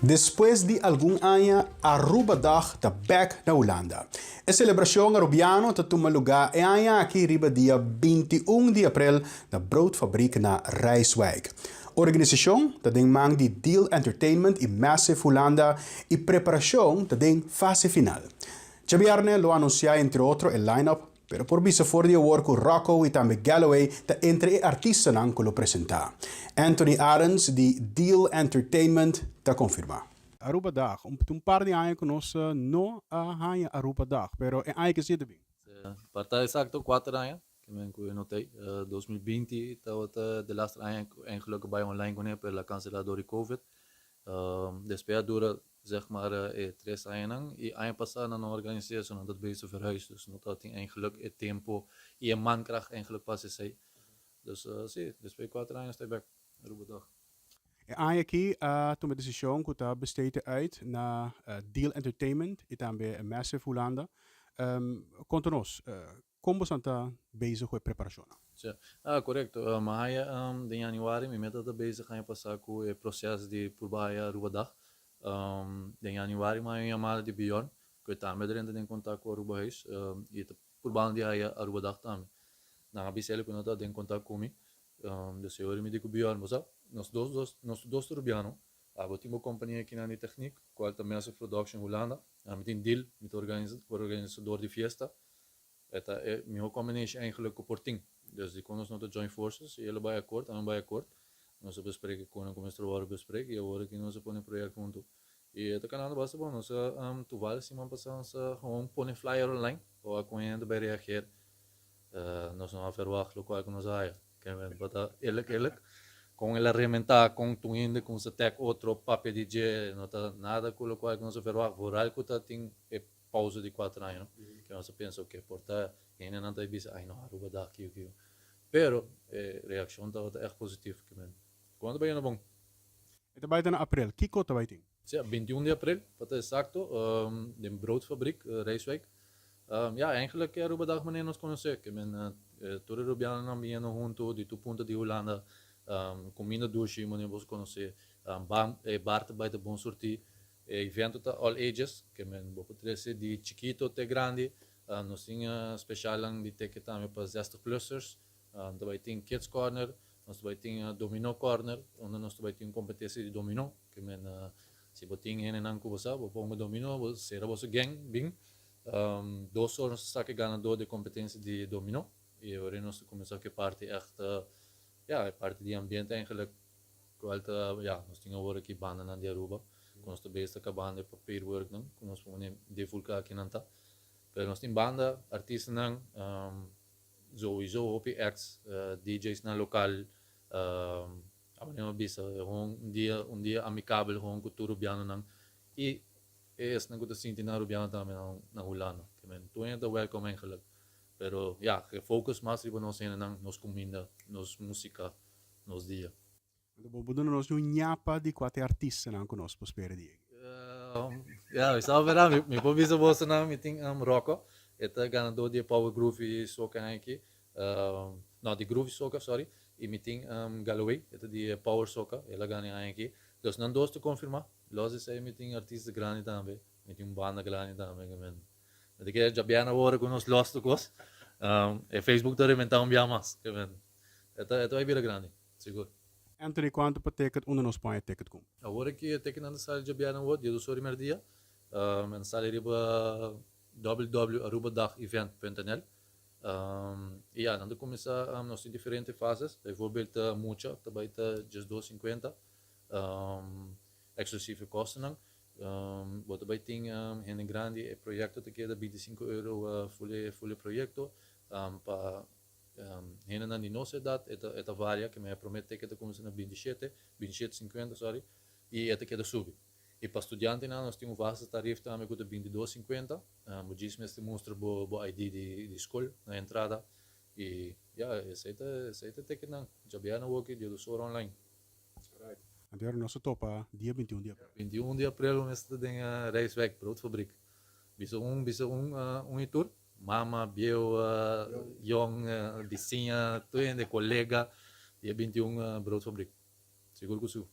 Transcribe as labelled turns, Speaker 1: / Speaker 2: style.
Speaker 1: Despues di algun aña Arubadag ta bek na Hulanda. E celebracion Arubiano ta tuma luga e aña aki riba dia 21 di april na Broodfabriek na Rijswijk. Organisacion ta den man di Deal Entertainment y Massive Hulanda y preparacion ta den fase final. Djabierne lo anuncia entre otro e line-up, pero por bisa for di awor cu Rocco y tambe Galloway ta entre e artistanan cu lo presenta. Anthony Arends di Deal Entertainment ta confirma. Arubadag, un par di aña cu nos no a haña Arubadag, pero e aña aki si ta bin.
Speaker 2: Pa ta exacto 4 aña cu men cu no t'ey. 2020 tabata de laatste aña cu eigenlijk a bay online cune, pero el a cancela door di Covid. Despues a dura, zeg maar, e 3 añanan y aña pasa nan no organisa eso, nan ta bezig verhuis, dus no tabatin eigenlijk e tempo y e mankracht eigenlijk pa haci esey. Dus si, despues di 4 aña nos ta bek Arubadag.
Speaker 1: E aña aki a tuma decision cu ta besteed uit na Deal Entertainment y tambe Massive Hulanda. Conta nos, con boso ta bezig cu e preparacionnan?
Speaker 2: Sí, ah, correcto. Mi haya den januari, mi meta ta bezig aña pasa cu e proces di purba haya Arubadag. Den januari mi haya un yamada di Bjorn, cu e tambe a drenta den contact cu Arubahuis y ta purbando di haya Arubadag tambe. Nan a bisa el cu nan ta den contact cu mi. Dus e ora mi di cu Bjorn, bo sa, nos dos dos, nos tur dos ta Rubiano, abo tin bo compania akinan di techniek, cual ta Massive Production Hulanda, ami tin Deal, mi ta organisador di fiesta. E ta e miho combination eigenlijk cu por tin. Dus dicon nos no ta join forces y el a bay acord, ami a bay acord. Nos a besprek con cu mester worde besprek y awor aki nos a pone project hunto. Y e ta canando basta bon. Nos a toevallig siman pasa nos a gewoon pone flyer online pa wak con hende ta bay reageer. Nos no a verwacht locual cu nos a haya. Kende pa ta eerlijk eerlijk. Con el a rementa, con tur hende cu sa tag otro papia di dje, no ta nada cu locual cu nos a verwacht. Vooral cu ta tin e pausa di 4 aña, no? Ke nos a pensa, ok, por ta hendenan ta bisa, ay no, Aruba da kiu kiu. Pero e reaccion tabata echt positief, ke men con ta bayendo bon.
Speaker 1: E ta bay ta na april, kico ta bay tin?
Speaker 2: Si, 21 di april, pa ta exacto, den Broodfabriek, Rijswijk. Ja, eigenlijk e Arubadag manera nos conoce, ke men tur e Rubianonan biniendo hunto di tur punto di Hulanda, cuminda dushi manera boso conoce, e bar ta bay ta bon surti. E evento ta all ages, ke men bo por trese di chikito te grandi. Nos tin specialnan di ticket tambe pa 60 plussers. Ta bai tin kids corner, nos ta bai tin domino corner, unda nos ta bai tin un competencia di domino. Ke men si bo tin hendenan ku bo sa, bo ponga domino, bo sera boso gang bin. 2 or nos ta saka e ganador di e competencia di domino y ora nos ta cuminsa ku e parti echt, ya, e parti di ambiente eigenlijk. Cual ta, ya, nos tin awor aki bandanan di Aruba cu nos ta bezig ta cabando e papierwerknan cu nos pone divulga kinan ta. Pero nos tin banda, artistanan, souiso hopi acts, DJsnan local, a manera mi a bisa, gewoon un dia, un dia amicabel gewoon cu tur Rubianonan y e esnan cu ta sinti nan Rubiano tambe na Hulanda. Tur hende ta welcome eigenlijk. Pero ya, e focus mas riba nos hendenan, nos cuminda, nos musica. Nos dia.
Speaker 1: Anto bo por duna nos un ñapa di kua ta e artistanan ku nos por spera di egi?
Speaker 2: Ya, mi sa bera, mi por bisa bosonan mi tin Rocco, e ta ganador di e Power Groovy Soca aki, no, di Groovy Soca, sorry, y mi tin Galloway, e ta di e Power Soca, el a gana e aña aki. Dus nan dos ta confirma, los di esei mi tin artista grandi tambe, mi tin un banda grandi tambe ku mi ta kere djabièrnè awor ku nos los tur kos, e Facebook ta rementa un bia mas. E ta e ta bai bira grandi, sigur.
Speaker 1: Anthony, kuantu pa ticket? Unda nos pon e ticket ku?
Speaker 2: Awor aki e ticketnan ta sali djabièrnè awor, 12 or i merdia. Nan ta sali riba www.arubadagevent.nl. I ya, nan ta kuminsá, nos tin diferente fases. Bijvoorbeeld mucha ta bai ta 12 50, eksklusief e kostennan. Bo ta bai tin hende grandi, e proyekto ta keda 25 euro ful e ful e proyekto. Pa hendenan di nos edat e ta e ta varia, ke mi a promete ke ta kuminsá na 27, 27 50 sorry, i e ta keda subi. I pa studiantenan nos tin un vaste tarif tambe ku ta 22 50. Bo djis mester mustra bo bo ID di skol na entrada i ya, esei ta esei ta e ticketnan. Djabièrnè awoki 12 ora online.
Speaker 1: Right. Anto nos ta topa dia 21 di aprel.
Speaker 2: 21 di aprel bo mester ta den Rijswijk Broodfabriek. Bisa un bisa un un i tur. Mama, bieu, yong, bisiña, tur hende, colega, dia 21 Broodfabriek. Sigur cu sigur.